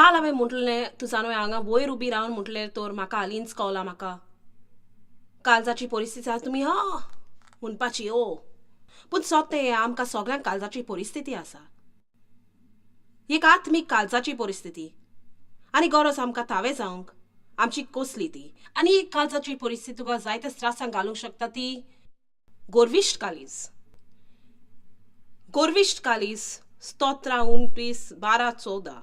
काल हांवें म्हटलें तूं जाणो हांगा वयर उबी रावन म्हटलें तर म्हाका हालींच कळ्ळां म्हाका काळजाची परिस्थिती आसा तुमी ह म्हणपाची ओ पूण सोतें हें आमकां सगळ्यांक काळजाची परिस्थिती आसा एक आत्मीक काळजाची परिस्थिती आनी गरज आमकां थावें जावंक आमची कसली ती आनी एक काळजाची परिस्थिती तुका जायते त्रासांक घालूंक शकता ती गोरविश्ट कालीज. गोरविश्ट कालीज स्तोत्रां 29 12 14.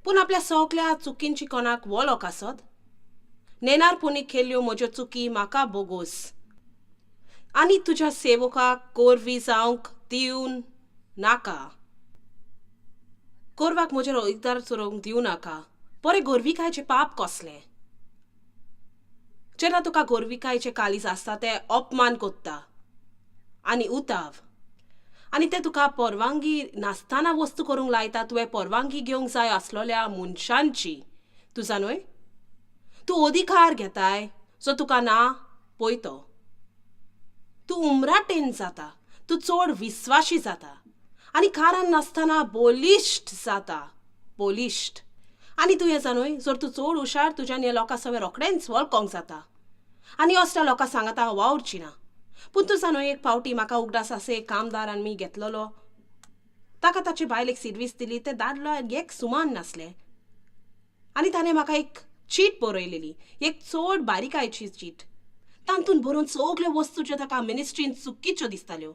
पूण आपल्या सगल्या चुकींची कोणाक वळख आसत नेनार पुणी केल्ल्यो म्हज्यो चुकी म्हाका बोगोस आनी तुज्या सेवकाक गोरवी जावंक दिवन नाका. गोरवाक म्हजेर अधिकार चलोवंक दिवं नाका. बरें गोरविकायचें पाप कसलें? जेन्ना तुका गोरविकायचें काळीज आसता तें अपमान कोत्ता आनी उताव आनी तें तुका परवानगी नासतना वस्तू करूंक लायता. तुवें परवानगी घेवंक जाय आसलोल्या मनशांची तूं जाणूय तूं अधिकार घेताय जो तुका ना पळय तो. तूं उमराटेन जाता, तूं चड विस्वाशी जाता आनी कारण नासतना बलिश्ट जाता, बलिश्ट. आनी तूं हें जाणूय जर तूं चड हुशार तुज्यान ह्या लोकां सवें रोखडेंच वळखोंक जाता आनी असल्या लोकां सांगाता हांव वावुरची ना. पूण तूं जाणूय एक फावटी म्हाका उगडास आसा एक कामदारान मी घेतलेलो ताका ताचे बायलेक सिर्वीस दिली. ते दादलो एक सुमान नासलें आनी ताणें म्हाका एक चीट बरयलेली, एक चड बारीकायची चीट. तातूंत बरोवन सगल्यो वस्तू ज्यो ताका मिनिस्ट्रीन चुकीच्यो दिसताल्यो.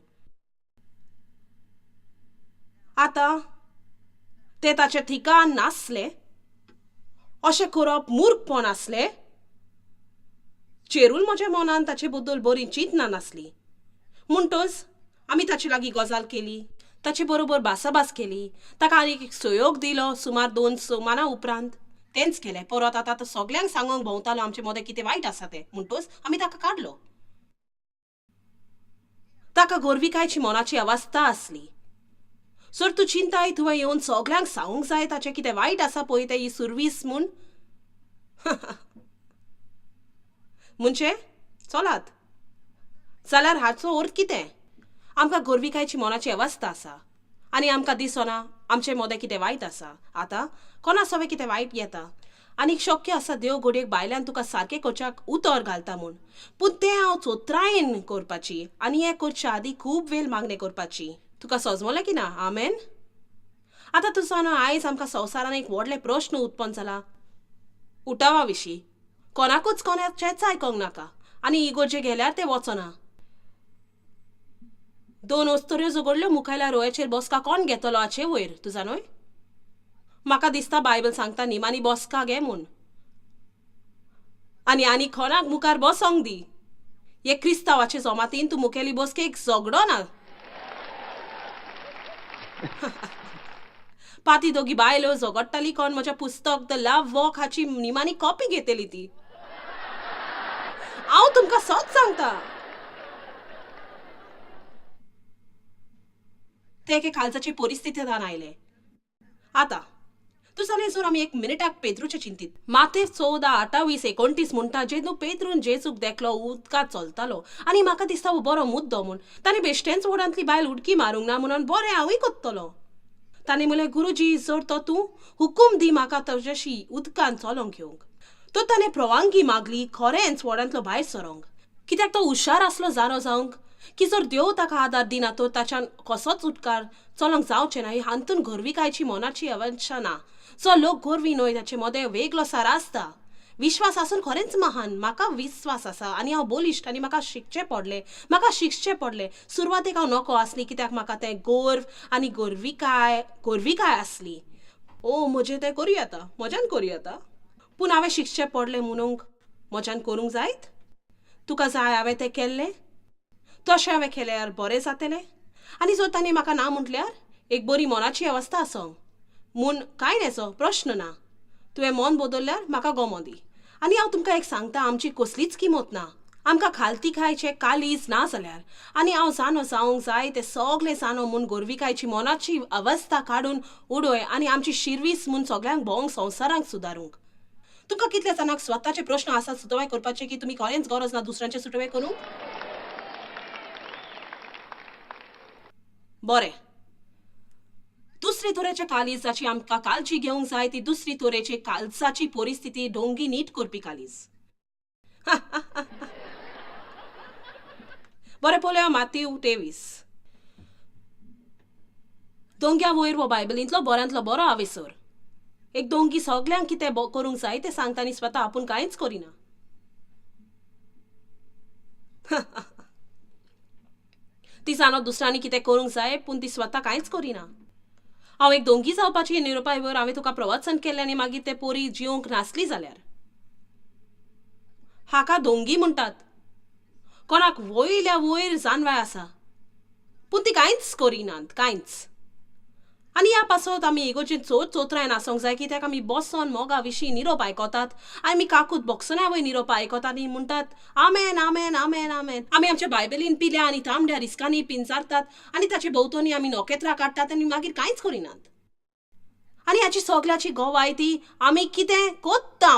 आतां तें ताचें ठिकाण नासलें, अशें करप मूर्खपण आसलें. चेरूल म्हज्या मनान ताचे बद्दल बरी चिंतना नासली. म्हणटच आमी ताचे लागीं गजाल केली, ताचे बरोबर भासाभास केली, ताका आनीक एक सहयोग दिलो. सुमार 2 सुमाना उपरांत तेंच केलें. परत आतां तो सगल्यांक सांगूंक भोंवतालो आमचे मदें कितें वायट आसा तें. म्हणटच आमी ताका काडलो. ताका गोरविकायची मनाची अवस्था आसली. जर तूं चिंताय तुवें येवन सगल्यांक सांगूंक जाय ताचें कितें वायट आसा पळय तें ही सुरवीस म्हूण. म्हणजे चलात जाल्यार हाचो अर्थ कितें? आमकां गोरविकायची मनाची अवस्था आसा आनी आमकां दिसना आमचे मदें कितें वायट आसा. आतां कोणा सवें कितें वायट येता आनी शक्य आसा देव घडयेक बायल्यान तुका सारकें करच्याक उतर घालता म्हूण, पूण तें हांव चोत्रायेन करपाची आनी हें करच्या आदीं खूब वेळ मागणें करपाची. तुका सजमलें की ना? आमेन. आतां तूं जाणा आयज आमकां संवसारान एक व्हडलें प्रश्न उत्पन्न जाला उठावा विशीं. कोणाकूच कोणाचेंच आयकोंक नाका आनी इगोर्जे गेल्यार तें वचना. 2 अस्तुऱ्यो झगडल्यो मुखायल्या रोयाचेर बसका कोण घेतलो हाचे वयर तूं जाणूय? म्हाका दिसता बायबल सांगता निमानी बसका घे म्हूण आनी आनी कोणाक मुखार बसोंक दी. हे क्रिस्तांवाचे जमातीन तूं मुखेली बसकेक झगडो ना. पाती दोगी बायलो झगडटाली कोण म्हज्या पुस्तक the love walk हाची निमानी कॉपी घेतली ती. हांव तुमकां सत सांगता ते एके काळजाचे परिस्थितींतल्यान आयले. आतां तूं जाणा जर आमी एक मिनिटाक पेद्रूचे चिंतीत माते 14 28 29 म्हणटा जेन्ना पेद्रून जेजूक देखलो उदकांत चलतालो आनी म्हाका दिसता हो बरो मुद्दो म्हूण ताणें बेश्टेंच व्हडांतली बायल उडकी मारूंक ना म्हणून बरें हांवूय कोत्तलो. ताणें म्हणलें गुरुजी जर तो तूं हुकूम दी म्हाका तुज्याशी उदकांत चलोंक येवंक. तर ताणें परवानगी मागली खरेंच व्हडांतलो भायर सरोंक. कित्याक तो हुशार आसलो जाणो जावंक की जर देव ताका आदार दिना तर ताच्यान कसोच उदकार चलोंक जावचें ना. ही हातून गोरविकायची मनाची अवस्था ना. जो लोक गोरवी न्हय ताचे मदें वेगळो सार आसता. विश्वास आसून खरेंच महान. म्हाका विस्वास आसा आनी हांव बलिश्ट आनी म्हाका शिकचें पडलें, म्हाका शिकचें पडलें. सुरवातेक हांव नको आसली कित्याक म्हाका तें गर्व आनी गोरविकाय आसली. ओ म्हजें तें करूं येता, म्हज्यान करूं येता, पूण हांवें शिकचें पडलें म्हणूंक म्हज्यान करूंक जायत? तुका जाय हांवें तें केल्लें तशें हांवें केल्यार बरें जातलें? आनी जर तांणी म्हाका ना म्हटल्यार एक बरी मनाची अवस्था आसोंक म्हूण कांय न्हेसो प्रश्न ना. तुवें मन बदलल्यार म्हाका गोमो दी. आनी हांव तुमकां एक सांगता आमची कसलीच किंमत ना. आमकां खालती खायचें कालीज ना जाल्यार आनी हांव जाणो जावंक जाय तें सगलें जाणो म्हूण गोरविकायची मनाची अवस्था काडून उडय आनी आमची शिरवीस म्हूण सगल्यांक भोंवंक संवसारांक सुदारूंक. तुमकां कितल्या जाणांक स्वताचे प्रश्न आसात सुटोवे करपाचे की तुमी खरेंच गरज ना दुसऱ्यांचे सुटोवे करूंक? बरें, दुसरे तरेच्या काळीजाची आमकां काळजी घेवंक जाय ती दुसरी तरेची काळजाची परिस्थिती डोंगी नीट करपी काळीज. बरें पळोवया मातेव 23. दोंग्या वयर हो बायबलींतलो बऱ्यांतलो बरो आवेसर. एक दोंगी सगल्यांक कितें करूंक जाय तें सांगता आनी स्वता आपूण कांयच करिना. ती जाणो दुसऱ्यांनी कितें करूंक जाय पूण ती स्वता कांयच करिना. हांव एक दोंगी जावपाची निरोपाय वयर हांवें तुका प्रवचन केल्लें आनी मागीर ते पोरी जिवंक नासली जाल्यार हाका दोंगी म्हणटात. कोणाक वयल्या वयर जानवाय आसा पूण ती कांयच करिनात, कांयच. आनी ह्या पासत आमी इगोर्जेन चड चोत्रायन आसूंक जाय कित्याक आमी बसोन मोगा विशीं निरोप आयकतात आनी आमी काकूत बॉक्सना वयर निरोप आयकतात आनी म्हणटात आमेन आमेन आमेन आमेन. आमी आमच्या बायबलीन पिल्या आनी तांबड्या रिस्कांनी पिंजारतात आनी ताचे भोंवतणी आमी नखेत्रां काडटात आनी मागीर कांयच करिनात. आनी हाची सगल्याची गवाय ती आमी कितें कोत्ता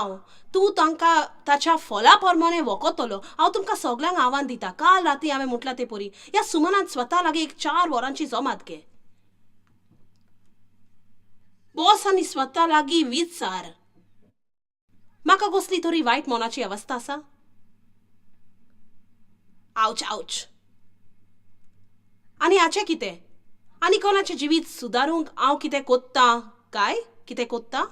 तूं तांकां ताच्या फला प्रमाणे वखतलो. हांव तुमकां सगल्यांक आव्हान दिता. काल राती हांवें म्हटलां ते परी ह्या सुमनान स्वता लागीं एक 4 वरांची जमात घे. बस आनी स्वता लागीं विचार, म्हाका कसली तरी वायट मनाची अवस्था आसा? आवच आवच. आनी हाचें कितें? आनी कोणाचें जिवीत सुदारूंक हांव कितें कोत्तां काय? कितें कोत्तां?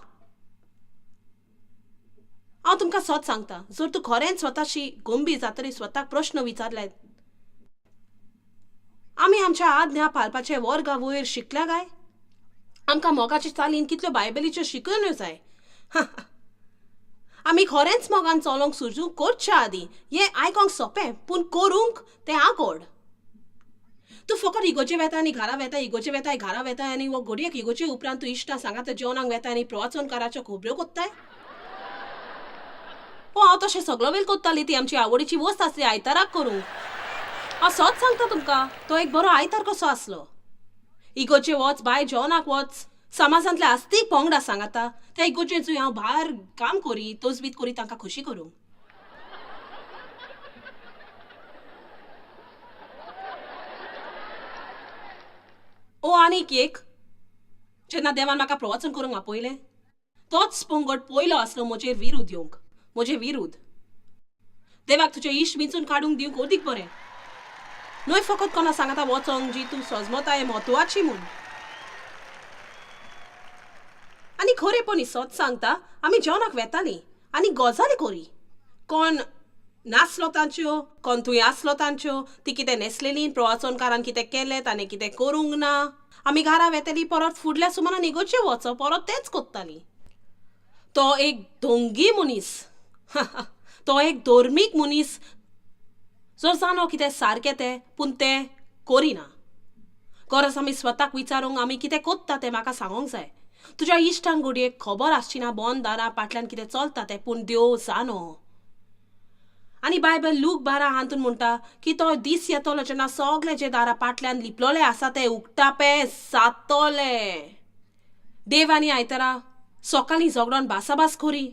हांव तुमकां सत सांगता, जर तूं खरेंच स्वताशी गंभीर जातरी स्वताक प्रश्न विचारले, आमी आमच्या आज्ञा पाळपाचे वर्गा वयर शिकल्या काय? आमकां मोगाचे चालीन कितल्यो बायबलीच्यो शिकवण्यो जाय. आमी खरेंच मोगान चलोवंक सुरू करच्या आदीं हें आयकोंक सोंपें पूण करूंक तें आगोड. तूं फकत इगोर्जे वेता आनी घरा वेता, इगोर्जे वेता घरा वेता आनी हो घडयेक इगोर्जे उपरांत तूं इश्टां सांगात जेवणाक वेता आनी प्रवचनकाराच्यो खबऱ्यो कोत्ताय. हो हांव तशें सगलो वेळ कोत्ताली. ती आमची आवडीची वस्त आसली आयताराक करूंक. हांव सत सांगता तुमकां, तो एक बरो आयतार कसो आसलो. इगोर्जे वच, भायर जेवणाक वच, समाजांतल्या आस्तीक पंगडा सांगाता त्या इगोर्जेंत हांव भायर काम करी, तजवीज करी तांकां खोशी करूंक. ओ आनीक एक, जेन्ना देवान म्हाका प्रवचन करूंक आपयलें तोच पंगड पयलो आसलो म्हजेर विरूद येवंक, म्हजे विरूद. देवाक तुजें इश्ट विंचून काडूंक दिवंक अदीक बरें न्हय फकत कोणा सांगाता वचोंक जी तूं सजमताय म्हत्वाची म्हूण. आनी खरेपणी सत सांगता, आमी जेवणाक वेतालीं आनी गजाली करी. कोण नासलो तांच्यो, कोण थंय आसलो तांच्यो, ती कितें न्हेसलेली, प्रवचनकारान कितें केलें, ताणें कितें करूंक ना. आमी घरा वेतालीं, परत फुडल्या सुमारान इगोर्जे वचप, परत तेंच कोत्तालीं. तो एक दोंगी मनीस, तो एक धर्मीक मनीस जो जाणो कितें सारकें तें पूण तें करिना. गरज आमी स्वताक विचारूंक आमी कितें कोत्ता तें म्हाका सांगोंक जाय. तुज्या इश्टांक घडयेक खबर आसची ना बंद दारां फाटल्यान कितें चलता तें, पूण देव जाणो. आनी बायबल लूक 12 हातून म्हणटा की तो दीस येतलो जेन्ना सगळे जे दारां फाटल्यान लिपलोले आसा ते उक्तापे जातले. देव आनी आयतारा सकाळीं झगडोन भासाभास करी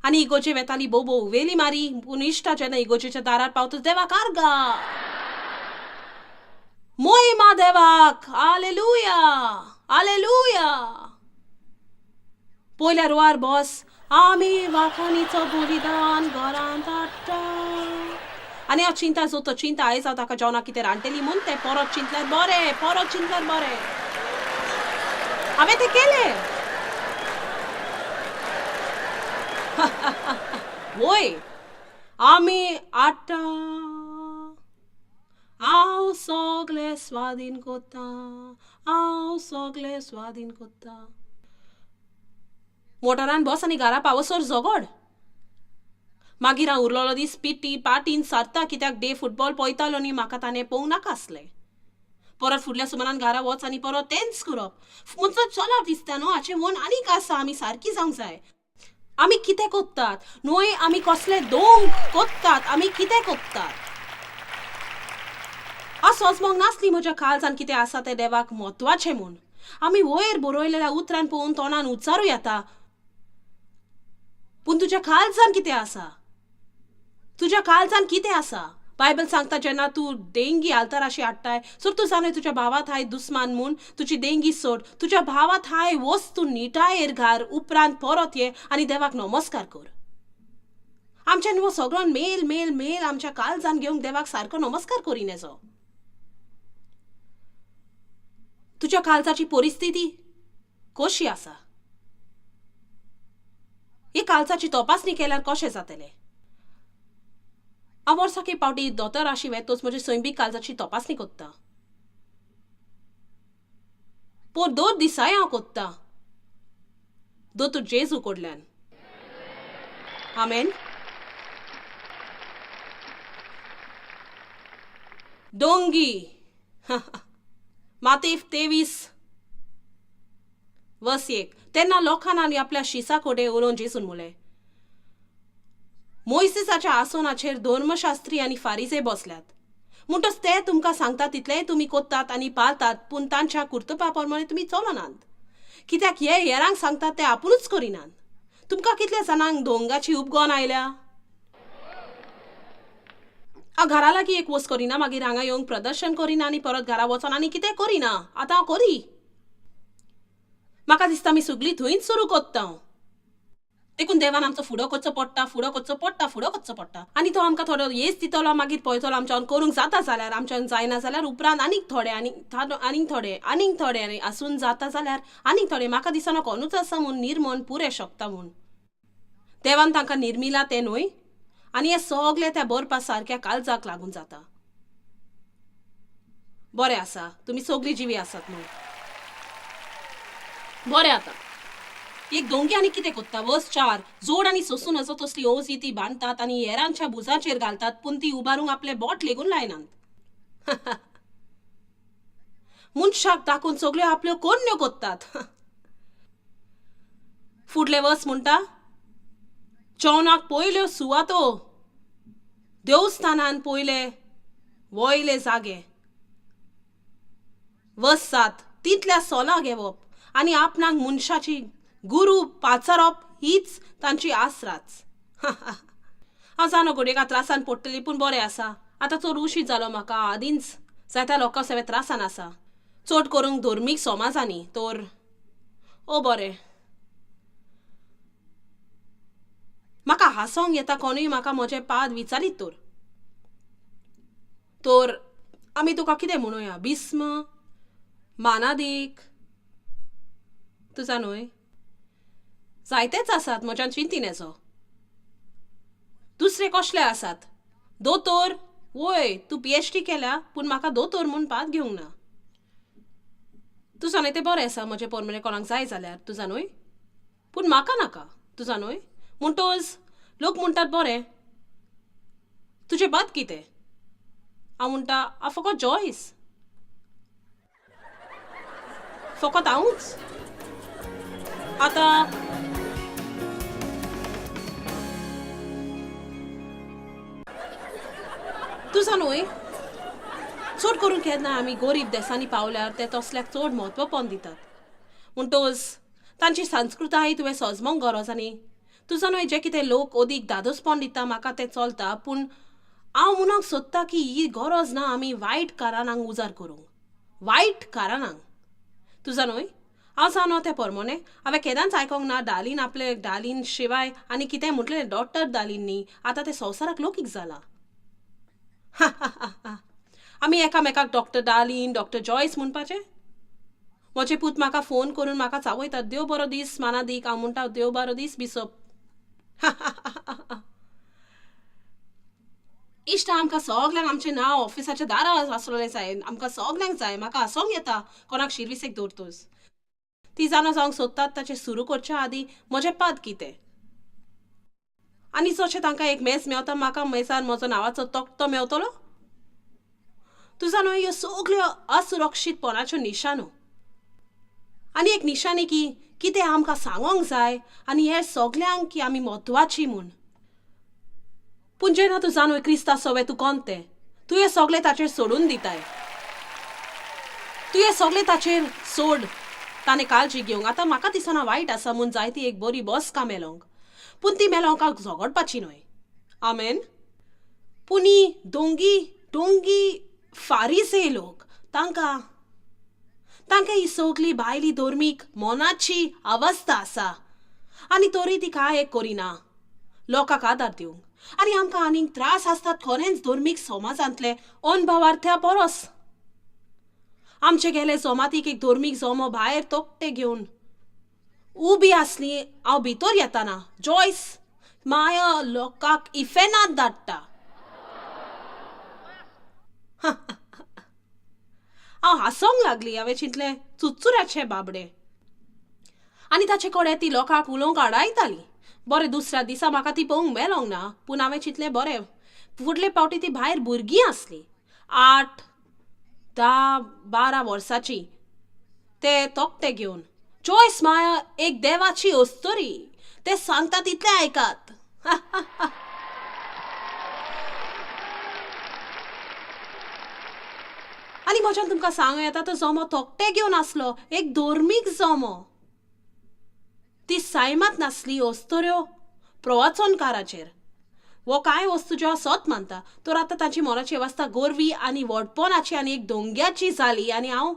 आनी इगोर्जे वेताली बोबो उवेली मारी, पूण इश्टा जेन्ना इगोर्जेच्या दारार पावता देवाक आर्गा, मोहिमा देवाक, हालेलुया हालेलुया. पयल्या रुवार बस, आमी वाखाणीचो बलिदान घरांत हाडटा. आनी हांव चिंता जो तो चिंता आयज हांव ताका जेवणाक कितें रांदतली म्हूण तें परत चिंतल्यार बरें, परत चिंतल्यार बरें. हांवें तें केलें. वय आमी आटा हांव सगळे स्वाधीन कोत्ता, हांव सगळे स्वाधीन कोत्ता. मोटरान बस आनी घरा पावसर झगड. मागीर हांव उरलेलो दीस पिटी पाटीन सारता कित्याक डे फुटबॉल पळयतालो न्ही, म्हाका ताणें पळोवंक नाका आसलें. परत फुडल्या सुमारान घरा वच आनी परत तेंच करप. म्हणचो चला दिसता न्हू हाचें मन आनीक आसा, आमी सारकी जावंक जाय. आमी कितें कोत्तात न्हय, आमी कसले दोंग कोत्तात, आमी कितें कोत्तात. हांव सोजमोंक नासली म्हज्या काळजान कितें आसा तें देवाक म्हत्वाचें म्हूण. आमी वयर बरयलेल्या उतरान पळोवन तोंडान उच्चारूं येता, पूण तुज्या काळजान कितें आसा, तुज्या काळजान कितें आसा. बायबल सांगता जेन्ना तूं देंगी आल्ताराशी हाडटाय सो तूं जाणय तुज्या भावा थाय दुस्मान म्हूण तुजी देंगी सोड, तुज्या भावा थाय वस्तू निटायेर घार, उपरांत परत ये आनी देवाक नमस्कार कर. आमच्यान हो सगळो मेल मेल मेल आमच्या काळजान घेवंक देवाक सारको नमस्कार करिनेचो. तुज्या काळजाची परिस्थिती कशी आसा? ही काळजाची तपासणी केल्यार कशें जातलें? हांव वर्साक एक पावटी दोतोराशी वेतोच म्हजे सैमीक काळजाची तपासणी करता. पूण 2 दिसाय हांव करता दोतोर जेजू कडल्यान. आमेन. डोंगी मातेव 23:1. तेन्ना लोकांना आनी आपल्या शिसा कडेन उलोवन जेजून म्हणलें, मोयसेसाच्या आसनाचेर धर्मशास्त्री आनी फारिजे बसल्यात, म्हणटच ते तुमकां सांगतात तितलेंय तुमी कोत्तात आनी पाळतात, पूण तांच्या कर्तुपा प्रमाणे तुमी चलनात. कित्याक हे हेरांक सांगतात ते आपुणूच करिनात. तुमकां कितल्या जाणांक दोंगाची उपगोन आयल्या? हांव घरा लागीं एक वस्त करिना, मागीर हांगा येवंक प्रदर्शन करिना आनी परत घरा वचोन आनी कितें करिना. आतां हांव करी. म्हाका दिसता आमी सगळीं थंयच सुरू कोत्ता. देखून देवान आमचो फुडो करचो पडटा, फुडो करचो पडटा, फुडो करचो पडटा. आनी तो आमकां थोडो येस दितलो, मागीर पळयतलो आमच्यान करूंक जाता जाल्यार, आमच्यान जायना जाल्यार उपरांत आनीक थोडे, आनीक आनीक थोडे, आनीक थोडे, आनी आसून जाता जाल्यार आनीक थोडे. म्हाका दिसना कोणूच आसा म्हूण निर्मण पुरें शकता म्हूण. देवान तांकां निर्मिला तें न्हय, आनी हें सगलें त्या बरपा सारक्या काळजाक लागून जाता. बरें आसा, तुमी सगळीं जिवी आसात म्हूण बरें. आतां एक दोंगी आनी कितें कोत्ता? वर्स 4 जोड आनी सोसून असो तसली ओजी ती बांदतात आनी हेरांच्या भुजाचेर घालतात, पूण ती उबारूंक आपले बोट लेगून लायनात. मनशाक दाखोवन सगळ्यो आपल्यो कोन्न्यो कोत्तात. फुडले वर्स म्हणटा जेवणाक पयल्यो सुवातो देवस्थानान पयले वयले जागे. वर्स 7 तितल्या सोलां घेवप आनी आपणाक मनशाची गुरू पाचारप हीच तांची आसराच. हांव जाणो घडये त्रासान पडटली, पूण बरें आसा. आतां चड उशीर जालो म्हाका. आदींच जायत्या लोकां सगळे त्रासान आसा, चड करूंक धर्मीक समाजांनी. तर ओ बरें, म्हाका हांसोंक येता कोणूय म्हाका म्हजें पाद विचारीत तर. तर आमी तुका कितें म्हणुया? बिस्म, मानादीक, तुजा न्हय जायतेच आसात म्हज्यान चिंतिनेचो. दुसरे कसले आसात? दोतोर. वय, तूं PhD केल्या, पूण म्हाका दोतोर म्हूण पाद घेवंक ना. तुजा न्हय तें बरें आसा म्हजें पोरमेरे कोणाक जाय जाल्यार, तुजा न्हय, पूण म्हाका नाका, तुजा न्हय. म्हणटोच लोक म्हणटात बरें, तुजें बाद कितें? हांव म्हणटा हांव फकत जॉयस, फकत हांवूच. आतां तुजा न्हय चड करून केन्ना आमी गरीब देसांनी पावल्यार ते तसल्याक चड म्हत्वपण दितात. म्हणटोच तांची संस्कृताय तुवें सजमोंक गरज. आनी तुजा न्हय जे कितें लोक अदीक दादोसपण दिता म्हाका तें चलता, पूण हांव म्हणूंक सोदता की ही गरज ना आमी वायट कारणांक उजार करूंक, वायट कारणांक. तुजा न्हय हांव जाणो तें परमोने. हांवें केन्नाच आयकोंक ना डालीन आपले डालीन शिवाय आनी कितें म्हटलें डॉक्टर डालीन न्ही. आतां तें संवसाराक लोकीक जालां. आमी एकामेकाक डॉक्टर डालीन, डॉक्टर जॉयस म्हणपाचें. म्हजे पूत म्हाका फोन करून म्हाका चावयतात, देव बरो दीस मानादीक. हांव म्हणटा देव बरो दीस बिसप. इश्ट, आमकां सगल्यांक आमचें नांव ऑफिसाच्या दारार आसलें जाय, आमकां सगल्यांक जाय. म्हाका हांसोंक येता कोणाक शिर्विसेक दवरतोच. ती जाणा जावंक सोदतात ताचें सुरू करच्या आदीं म्हजें पाद कितें. आनी जशें तांकां एक मेज मेवता, म्हाका मेजार म्हजो नांवाचो तकटो मेवतलो. तुजा न्हय ह्यो सगल्यो असुरक्षीतपणाच्यो निशाणो. आनी एक निशाणी की कितें आमकां सांगोंक जाय आनी हे सगल्यांक की आमी म्हत्वाची म्हूण. पूण जेन्ना तूं जाणूय क्रिस्ता सवे तूं कोण तें, तूं हें सगलें ताचेर सोडून दिताय. तूं हें सगलें ताचेर सोड, ताणें काळजी घेवंक. आतां म्हाका दिसना वायट आसा म्हूण जाय ती एक बरी बसका मेलोंक, पूण ती मेलोंक झगडपाची न्हय. आमेन. पूण ही दोंगी डोंगी फारीसे लोक तांकां तांकां ही सगली भायली धर्मीक मनाची अवस्था आसा आनी तरी ती कांय एक करिना लोकांक आदार दिवंक. आनी आमकां आनीक त्रास आसतात खरेंच धर्मीक समाजांतले अणभवार्थ्या परस. आमचे गेले जमातीक एक धर्मीक जमो भायर तोकटे घेवन उबी आसली. हांव भितर येताना जॉयस माया लोकांक इफेनात धाडटा. हांव हांसोंक लागली. हांवें चिंतलें चुरचुऱ्याचें बाबडे. आनी ताचे कडेन ती लोकांक उलोवंक आडायताली. बरें दुसऱ्या दिसा म्हाका ती पळोवंक मेलोंक ना, पूण हांवें चिंतलें बरें फुडले फावटी ती भायर भुरगीं आसली 8, 10, 12 वर्सांची, ते तोकटे घेवन. जॉयस माया एक देवाची अस्तुरी, ते सांगता तितलें आयकात. आनी म्हज्यान तुमकां सांगू येता तो जमो तोकटे घेवन आसलो, एक धर्मीक जमो. ती सायमात नासली अस्तुऱ्यो प्रवचनकाराचेर. वो कांय वस्तू ज्यो सत मानता तर आतां तांची मनाची अवस्था गोरवी आनी व्हडपणाची आनी एक दोंग्याची जाली. आनी हांव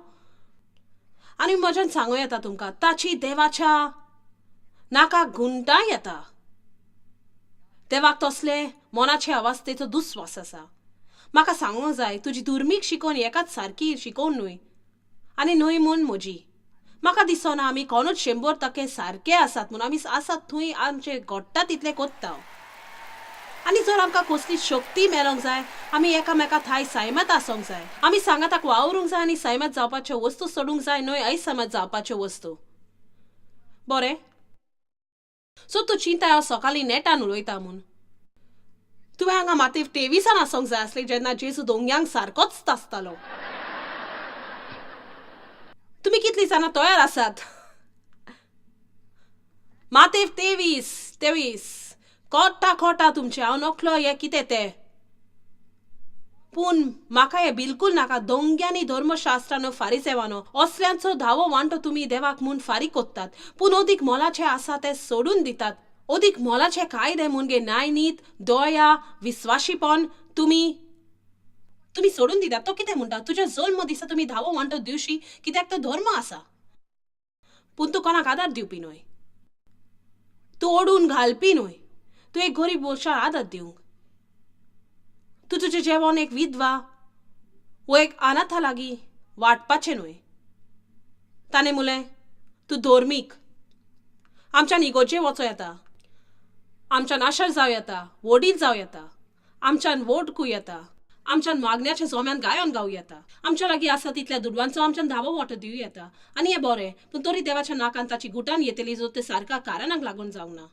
आनी म्हज्यान सांगू येता तुमकां ताची देवाच्या नाका गुंडां येता. देवाक तसले मनाचे अवस्थेचो दुस्वास आसा. म्हाका सांगूंक जाय तुजी धर्मीक शिकोवन एकाच सारकी शिकोवन न्हय आनी न्हय म्हूण म्हजी. म्हाका दिसना आमी कोणूच 100% सारके आसात म्हूण. आमी आसात थंय आमचे घडटा तितलें कोत्ता. आनी जर आमकां कसली शक्ती मेळोंक जाय आमी एकामेका थाय सैमात आसूंक जाय. आमी सांगाताक वावरूंक जाय आनी सैमात जावपाच्यो वस्तू सोडूंक जाय न्हय असैमात जावपाच्यो वस्तू. बरें सो तूं चिंता हांव सकाळीं नेटान उलयता म्हूण. तुवें हांगा मातेव 23 आसूंक जाय आसलें जेन्ना जेजू दोंग्यांक सारकोच आसतालो. तुमी कितलीं जाणां तयार आसात? मातेव 23 कोटा कोटा तुमचें हांव नकलो हें कितें तें, पूण म्हाका हें बिलकूल नाका. दोंग्यांनी धर्मशास्त्रानो फारीसेवानो असल्यांचो धावो वांटो तुमी देवाक म्हूण फारीक कोत्तात, पूण अदीक मोलाचें आसा तें सोडून दितात. अदीक मोलाचे कायदे मुनगे न्यायनीत दया विस्वाशीपण तुमी तुमी सोडून दितात. तो कितें म्हणटा तुज्या जल्म दिसा तुमी धावो वांटो दिवशी कित्याक तो धर्म आसा, पूण तूं कोणाक आदार दिवपी न्हय, तूं ओडून घालपी न्हय, तूं एक गरीब मनशाक आदार दिवंक. तूं तुजें जेवण एक विधवा वो एक अनाथा लागीं वांटपाचें न्हय. ताणें म्हणलें तूं धर्मीक, आमच्यान इगोर्जे वचो येता, आमच्यान आशर जावं येता, वडील जावं येता, आमच्यान वोटकू येता, आमच्यान मागण्याच्या जोम्यान गायोन गावं येता, आमच्या लागीं आसा तितल्या दुडवांचो आमच्यान धावो वांटो दिवं येता. आनी हें बरें, पूण तरी देवाच्या नाकान ताची गुटान येतली जो ते सारक्या कारणाक लागून जावंक ना.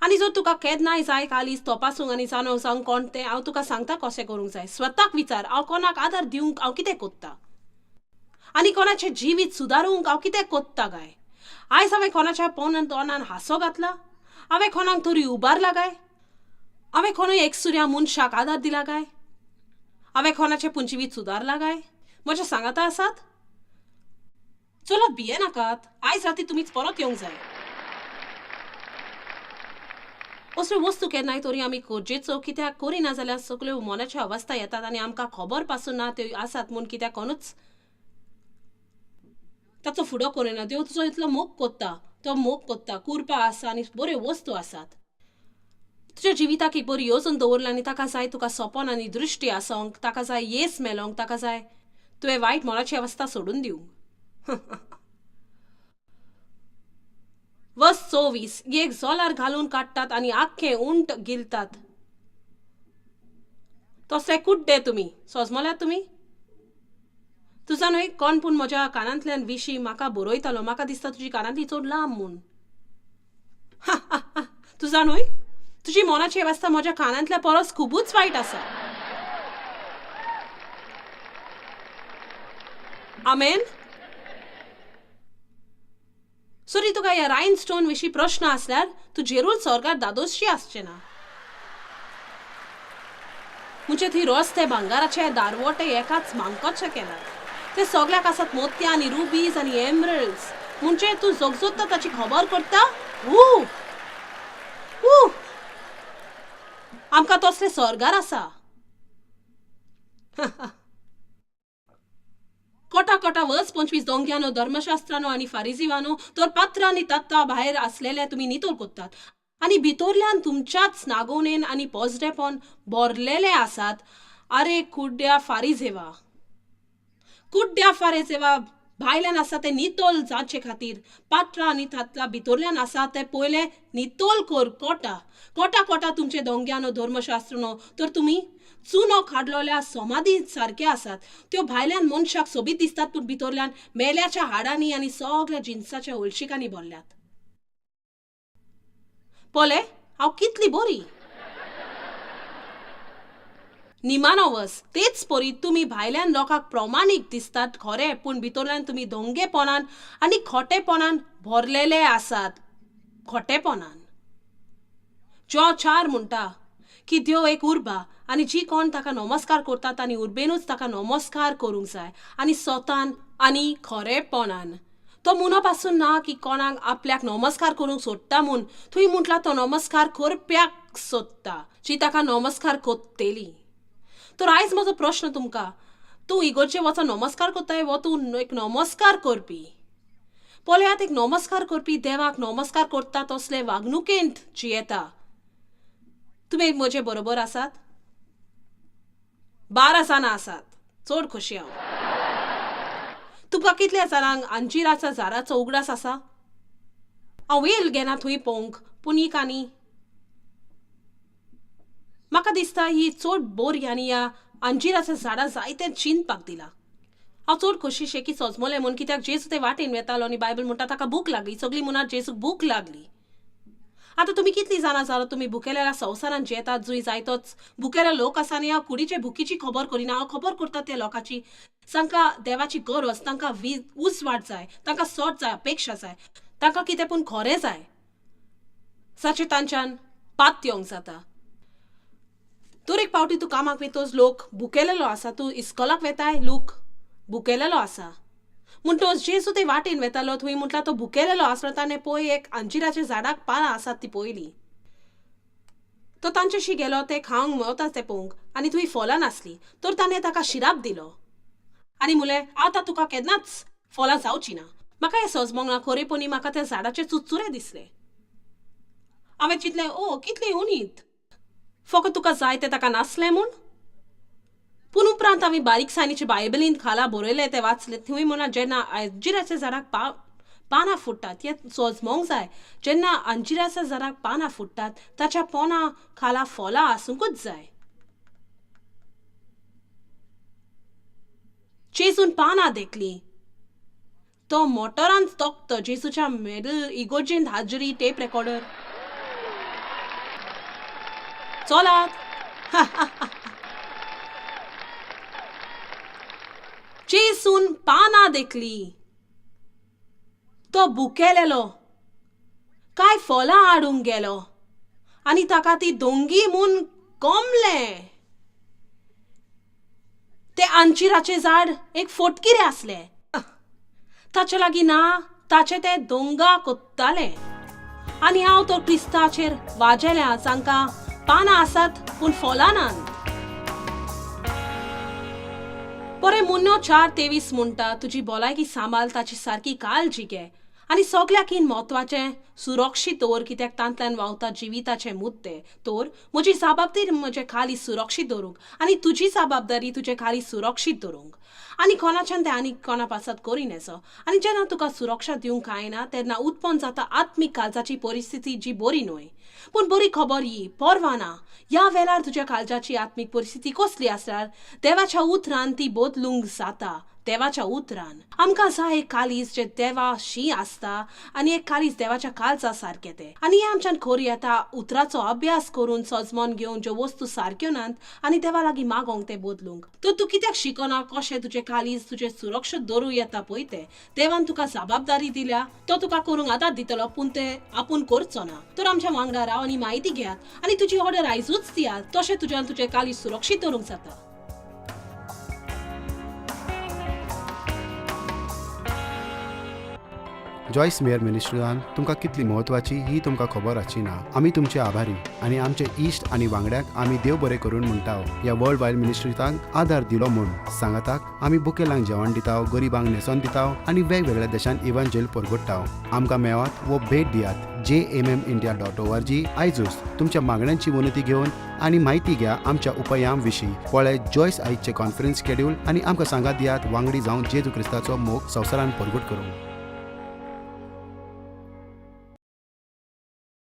आनी जर तुका केन्नाय जाय कालीज तपासूंक आनी जाणोवंक जावंक कोण तें, हांव तुका सांगता कशें करूंक जाय. स्वताक विचार हांव कोणाक आदार दिवंक हांव कितें कोत्ता आनी कोणाचें जिवीत सुदारूंक हांव कितें कोत्ता काय. आयज हांवें कोणाच्या पोनान तोंडान हांसो घातला? हांवें कोणाक तरी उबारला काय? हांवें कोणूय एकसुऱ्या मनशाक आदार दिला काय? हांवें कोणाचें पूण जिवीत सुदारला काय? म्हज्या सांगाता आसात? चलात भिये नाकात, आयज राती तुमीच परत येवंक जाय. असल्यो वस्तू केन्नाय तरी आमी गरजेचो कित्याक करिना जाल्यार सगल्यो मनाच्यो अवस्था येतात आनी आमकां खबर पासून ना त्यो आसात म्हूण कित्याक कोणूच ताचो फुडो करिना. देव तुजो इतलो मोग कोत्ता, तो मोग कोत्ता, कुरपा आसा आनी बऱ्यो वस्तू आसात. तुज्या जिविताक एक बरी येवजण दवरला आनी ताका जाय तुका सपन आनी दृश्टी आसोंक, ताका जाय येस मेलोंक, ताका जाय तुवें वायट मनाची अवस्था सोडून दिवंक. वस 24 एक जोलार घालून काडटात आनी आख्खे उंट गिलतात. तसले कुड्डे तुमी सोजमल्यात तुमी. तुजा न्हय कोण पूण म्हज्या कानांतल्यान विशी म्हाका बरयतालो, म्हाका दिसता तुजी कानांतली चड लांब म्हूण. तुजा न्हय तुजी मनाची अवस्था म्हज्या कानांतल्या परस खुबूच वायट आसा. आमेन. सरी तुका ह्या रायन स्टोन विशीं प्रश्न आसल्यार तूं जेरूल स्वर्गार दादोशी आसचें ना. म्हणजे थंय रस्ते भांगाराचे दारवटे एकाच मांगकोचे केला. ते सगल्याक आसात मोतयां आनी रुबीज आनी एमरल्ड्स. म्हणजे तूं जोगजोत्ता ताची खबर करता. आमकां तसले सोर्गार आसा. कोटा कोटा वर्स 25 दोंग्यानो, धर्मशास्त्रानो आनी फारिजीवानो, तर पात्रां आनी तत्ता भायर आसलेले तुमी नितळ कोत्तात आनी भितरल्यान तुमच्याच नागोवणेन आनी पोजडेपण भरलेले आसात. आरे कुड्ड्या फारिजेवा, कुड्ड्या फारिजेवा, भायल्यान आसा तें नितळ जावचे खातीर पात्रां आनी तातला भितरल्यान आसा तें पयलें नितळ कर. कोटा कोटा कोटा तुमचे दोंग्यानो, धर्मशास्त्रानो, तर तुमी चुनो काडलेल्या समाधी सारके आसात. त्यो भायल्यान मनशाक सोबीत दिसतात, पूण भितरल्यान मेल्याच्या हाडांनी आनी सगळ्या जिनसाच्या हळशिकांनी भरल्यात. पळय हांव कितली बरी. निमानो वस तेच परी तुमी भायल्यान लोकांक प्रमाणीक दिसतात खरें, पूण भितरल्यान तुमी दोंगेपणान आनी खोटेपणान भरलेले आसात. खोटेपणान. जो 4 म्हणटा की देव एक उर्बा आनी जी कोण ताका नमस्कार करतात आनी उर्बेनूच ताका नमस्कार करूंक जाय आनी स्वतान आनी खरेपणान. तो मुनो पासून ना की कोणाक आपल्याक नमस्कार करूंक सोदता म्हूण, थंय म्हटला तो नमस्कार करप्याक सोदता जी ताका नमस्कार कोत्तेली. तर आयज म्हजो प्रश्न तुमकां, तूं इगोर्जे वचोन नमस्कार करताय वो तूं एक नमस्कार करपी? पळयात, एक नमस्कार करपी देवाक नमस्कार करता तसले वागणुकेंत जियेता. तुमी म्हजे बरोबर आसात? 12 जाणां आसात, चड खोशी हांव. तुमकां कितल्या जाणांक अंजिराच्या झाडाचो उगडास आसा? हांव वेल घेना थंय पळोवंक, पूण ही काणी म्हाका दिसता ही चड बरी आनी ह्या अंजिराच्या झाडां जायतें चिंतपाक दिलां. हांव चड खोशी शें की सजमलें म्हूण, कित्याक जेजू ते वाटेन वेतालो आनी बायबल म्हणटा ताका भूक लागली. सगळीं म्हणा जेजूक भूक लागली. आतां तुमी कितलीं जाणां जालो तुमी भुकेल्या संवसारांत जियेतात, जुंय जायतोच भुकेले लोक आसा आनी हांव कुडीचे भुकीची खबर करिना. हांव खबर करता त्या लोकांची जांकां देवाची गरज, तांकां उजवाड जाय, तांकां सोद जाय, अपेक्षा जाय, तांकां कितें पूण खरें जाय जाचें तांच्यान पात येवंक जाता. तर एक पावटी तूं कामाक वेतोच लोक भुकेलेलो आसा, तूं इस्कोलाक वेताय लोक भुकेलेलो आसा. म्हणटोच जेजू ते वाटेन वेतालो थंय म्हटल्यार तो भुकेलेलो आसलो. ताणें पळय एक अंजिराच्या झाडाक पानां आसात ती पळयली. तो तांच्याशी गेलो, ते खावंक मेवता तें पळोवंक आनी थंय फळां नासलीं. तर ताणें ताका शिराप दिलो आनी म्हणलें आतां तुका केन्नाच फळां जावची ना. म्हाका हें सजमोंक ना, खरेपणी म्हाका त्या झाडाचे चुचुरे दिसले. हांवें चिंतलें, ओ कितलें उणीत, फकत तुका जाय तें ताका नासलें म्हूण. पूण उपरांत हांवें बारीकसाणीचे बायबलींत खाला बरयलें तें वाचलें. थंय म्हणा जेन्ना अंजिराच्या झाडाक पानां फुट्टात, हें सजमोंक जाय, जेन्ना अंजिराच्या झाडाक पानां फुट्टात ताच्या पोना खाला फळां आसूंकूच जाय. जेजून पानां देखलीं, तो मोटरान तोकतो जेजूच्या मेडल इगोर्जेंत हाजरी टेप रेकॉर्डर. चलात. जेजून पानां देखली, तो भुकेलेलो, कांय फळां हाडूंक गेलो आनी ताका ती दोंगी म्हूण कोमलें. तें अंजिराचें झाड एक फोटकिरें आसलें, ताचे लागीं ना ताचें तें दोंगा कोत्तालें. आनी हांव तो क्रिस्ताचेर वाजेल्या जांकां पानां आसात पूण फळां नात. बरें, मुन्नो 4:23 म्हणटा, तुजी भलायकी सांबाळ, ताची सारकी काळजी घे आनी सगळ्याकीन म्हत्वाचें सुरक्षीत दवर, कित्याक तांतल्यान व्हांवता जिविताचे मुद्दे. तर म्हजी जबाबदारी म्हजे खाली सुरक्षीत दवरूंक आनी तुजी जबाबदारी तुजे खाली सुरक्षीत दवरूंक आनी कोणाच्यान तें आनी कोणा पासत करिनेसो. आनी जेन्ना तुका सुरक्षा दिवंक कांय ना तेन्ना उत्पन्न जाता आत्मीक काळजाची परिस्थिती जी बरी न्हय. पूण बरी खबर ही, पर्वा ना ह्या वेळार तुज्या काळजाची आत्मीक परिस्थिती कसली आसल्यार देवाच्या उतरान ती बदलूंक जाता. देवाच्या उतरान आमकां जाय एक कालीज जे देवाशी आसता आनी एक कालीज देवाच्या काळजा सारकें तें. आनी हें आमच्यान खरी येता उतराचो अभ्यास करून सजमोन घेवन ज्यो वस्तू सारक्यो नात आनी देवा लागीं मागोंक तें बदलूंक. तर तूं कित्याक शिकना कशें तुजें कालीज तुजें सुरक्षीत दवरूं येता पळय तें. देवान तुका जबाबदारी दिल्या, तो तुका करूंक आदार दितलो, पूण तें आपूण करचो ना. तर आमच्या वांगडा राव आनी म्हायती घेयात आनी तुजी ऑर्डर आयजूच दियात, तशें तुज्यान तुजें कालीज सुरक्षीत दवरूंक जाता. जॉयस मेयर मिनिस्ट्रीन तुमकां कितली म्हत्वाची ही तुमकां खबर आसची ना. आमी तुमचे आभारी आनी आमचे इश्ट आनी वांगड्यांक आमी देव बरें करून म्हणटा ह्या वर्ल्ड वायड मिनिस्ट्रीतांक आदार दिलो म्हूण. सांगाताक आमी बुकेलांक जेवण दिता, गरिबांक न्हेसोन दिता आनी वेगवेगळ्या देशांत इव्हांजेल परगट्टा. आमकां मेळात वो भेट दियात jmmindia.org आयजूच. तुमच्या मागण्यांची विनंती घेवन आनी म्हायती घ्या आमच्या उपायां विशीं. पळय जॉयस आयजचे कॉन्फरन्स शेड्यूल आनी आमकां सांगात दियात वांगडी जावन जेजू क्रिस्ताचो मोग संवसारान परगट करूंक.